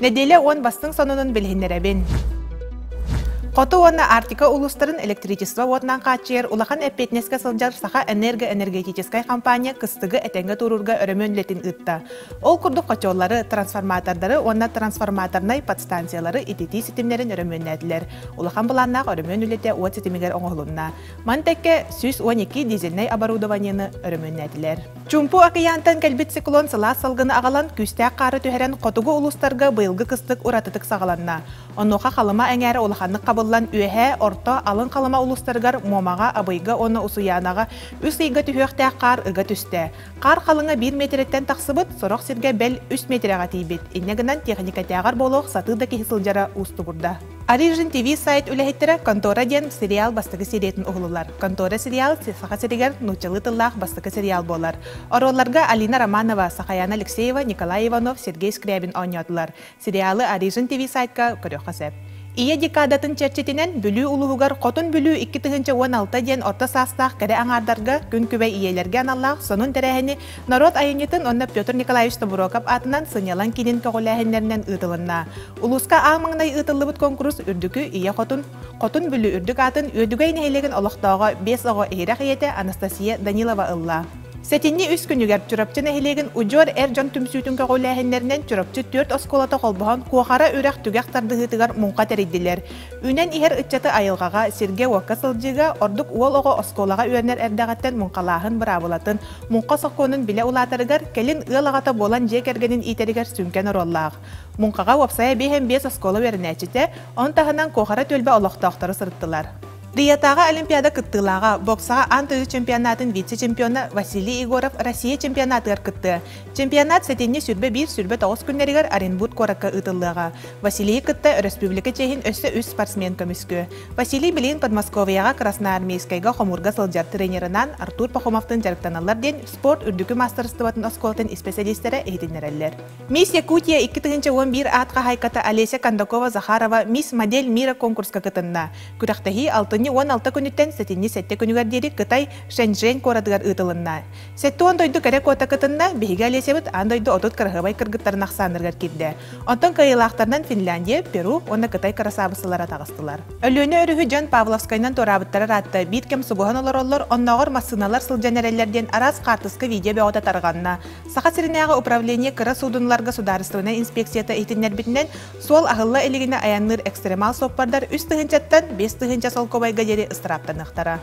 Нэдиэлэ уон бастыҥ сонунун билиһиннэрэбин. Хоту уонна Арктика улуустарын электричество уотунан хааччыйар улахан эппиэтинэскэ сылдьар Саха энерго-энергетическай компания кыстыгы этэҥҥэ туруурга өрөмүөн үлэтин ыытта. Ол курдук хочуоллары, трансформатордары уонна трансформаторнай подстанциялары ититии ситимнэрин өрөмүөннээтилэр. Улахан былааннаах өрөмүөн үлэтэ уот ситимигэр оҥоһулунна. Маны тэккэ 112 дизельнэй оборудованиены өрөмүөннээтилэр. Чуумпу акыйаантан кэлбит циклон сылаас салгыны аҕалан, күүстээх хаары түһэрэн хотугу улуустарга быйылгы кыстык уратытык саҕаланна. Онуоха Халыма эҥээрэ улаханнык хабыллан Үөһээ, Орто, Алын Халыма улуустарыгар Муомаҕа, Абыйга уонна Усуйаанаҕа үс ыйга түһүөхтээх хаар ыга түстэ. Хаар халыҥа биир миэтэрэттэн тахсыбыт, сорох сиргэ бэл үс миэтэрэҕэ тиийбит. Инньэ гынан тиэхиньикэтээҕэр буолуох сатыы да киһи сылдьара уустугурда. Origin TV сайт үлэһиттэрэ «Контора» диэн сериал бастакы сериятын уһулулар. «Контора» сериал Саха сиригэр нууччалыы тыллаах бастакы сериал буолар. Оруолларга Алина Романова, Сахаяна Алексеева, Николай Иванов, Сергей Скрябин оонньоотулар. Сериалы Origin TV сайтка көрүөххэ сөп. Ийэ декадатын чэрчитинэн Бүлүү улууһугар Хотун Бүлүү 2016 диэн орто саастаах кэрэ аҥаардарга күн күбэй ийэлэргэ аналлаах сонун тэрээһини норуот айымньытын уонна Петр Николаевич Тобуруокап аатынан сынньалаҥ киинин көҕүлээһиннэринэн ыытылынна. Улууска аан маҥнай ыытыллыбыт куонкурус Үрдүкү Ийэ Хотун, Хотун Бүлүү үрдүк аатын Үөдүгэй нэһилиэгин олохтооҕо биэс оҕо иһирэх ийэтэ Анастасия Данилова ылла. Сэтинньи үс күнүгэр Чурапчы нэһилиэгин Удьуор эр дьон түмсүүтүн көҕүлээһиннэринэн Чурапчы түөрт оскуолата холбоһон Куохара үрэх түгэх тардыһыытыгар муҥха тэрийдилэр. Үүнэн иһэр ыччаты айылҕаҕа, сиргэ-уокка сылдьыыга, ордук уол оҕо оскуолаҕа үөрэнэр эрдэҕиттэн муҥхалааһын быраабылатын, муҥха сокуонун билэ улаатарыгар, кэлин ыал аҕата буолан дьиэ кэргэнин иитэригэр сүҥкэн оруоллаах. Муҥхаҕа уопсайа биэс оскуола үөрэнээччитэ, ону таһынан Куохара түөлбэ олохтоохторо сырыттылар. Риотааҕы Олимпиада кыттыылааҕа, боксаҕа аан дойду чемпионатын вице-чемпиона Василий Егоров Россия чемпионатыгар кыттыа. Чемпионат сэтинньи 21-29 күннэригэр Оренбург куоракка ыытыллыаҕа. Василийы кытта өрөспүүбүлүкэ чиэһин өссө үс спортсмен көмүскүө. Василий билигин Подмосковьеҕа Красноармейскайга хомуурга сылдьар тренерынан Артур Пахомовтыын дьарыктаналлар диэн спорт үрдүкү маастарыстыбатын оскуолатын испэсэлиистэрэ иһитиннэрэллэр. Мисс Якутия 2011 аат хаһаайката Олеся Кондакова-Захарова Мисс Модель мира конкурска кытынна. Күрэхтэһии алтынньы 16 күнүттэн сэтинньи сэттэ күнүгэр диэри Кытай Шэньчжэнь куоратыгар ыытылынна. 70 дойду кэрэ куота кытынна, биһиги Олесябыт аан дойду 30 кыраһыабай кыргыттарын ахсааннарыгар киирдэ. Онтон кыайыылаахтарынан Финляндия, Перу уонна Кытай кырасаабысылара таҕыстылар. Өлүөнэ өрүһү дьон Павловскайынан туораабыттара ыраатта, биир кэм субуһан олороллор, оннооҕор массыыналар сылдьан эрэллэр диэн араас хаартыска видео бөҕөтө тарҕанна. Саха сиринээҕи управление кыра суудунуларга судаарыстыбаннай инспекцията иһитиннэрбитинэн, суол аһылла илигинэ айанныыр экстремал суоппардар үс тыһыынчаттан 5 тыһыынча солкуобайга диэри ыстырааптаныахтара.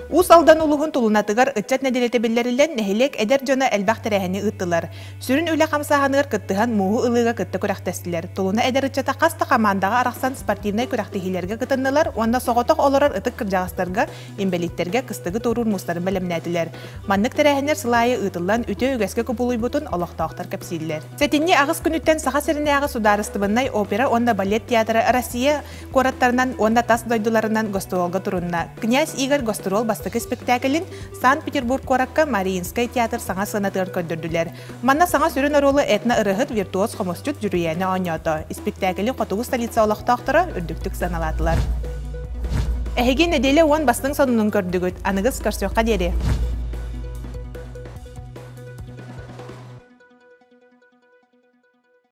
Уус Алдан улууһун Тулунатыгар ыччат нэдиэлэтэ биллэриллэн, нэһилиэк эдэр дьоно элбэх тэрээһини ыыттылар. Сүрүн үлэ хамсааһыныгар кыттыһан мууһу ылыыга кытта күрэхтэстилэр. Тулуна эдэр ыччата хас да хамаандаҕа арахсан спортивнай күрэхтэһиилэргэ кытыннылар уонна соҕотох олорор ытык кырдьаҕастарга инбэлииттэргэ кыстыгы туоруур муустарын бэлэмнээтилэр. Маннык тэрээһиннэр сыл аайы ыытыллан үтүө үгэскэ кубулуйбутун олохтоохтор кэпсииллэр. Сэтинньи аҕыс күнүттэн Саха сиринээҕи судаарыстыбаннай опера уонна балет театра Россия куораттарынан уонна тас дойдуларынан гостуруолга турунна. Князь Игорь гостуруол бастакы спектаклин Санкт-Петербург куоракка Мариинскай театр саҥа сыанатыгар көрдөрдүлэр. Манна саҥа сүрүн оруолу этно-ырыаһыт виртуоз хомусчут Дьүрүйээнэ оонньоото. Испиктээкили хотугу столица олохтоохторо үрдүктүк сыаналаатылар. Эһиги нэдиэлэ уон бастыҥ сонунун көрдүгүт. Аныгыс көрсүөххэ диэри.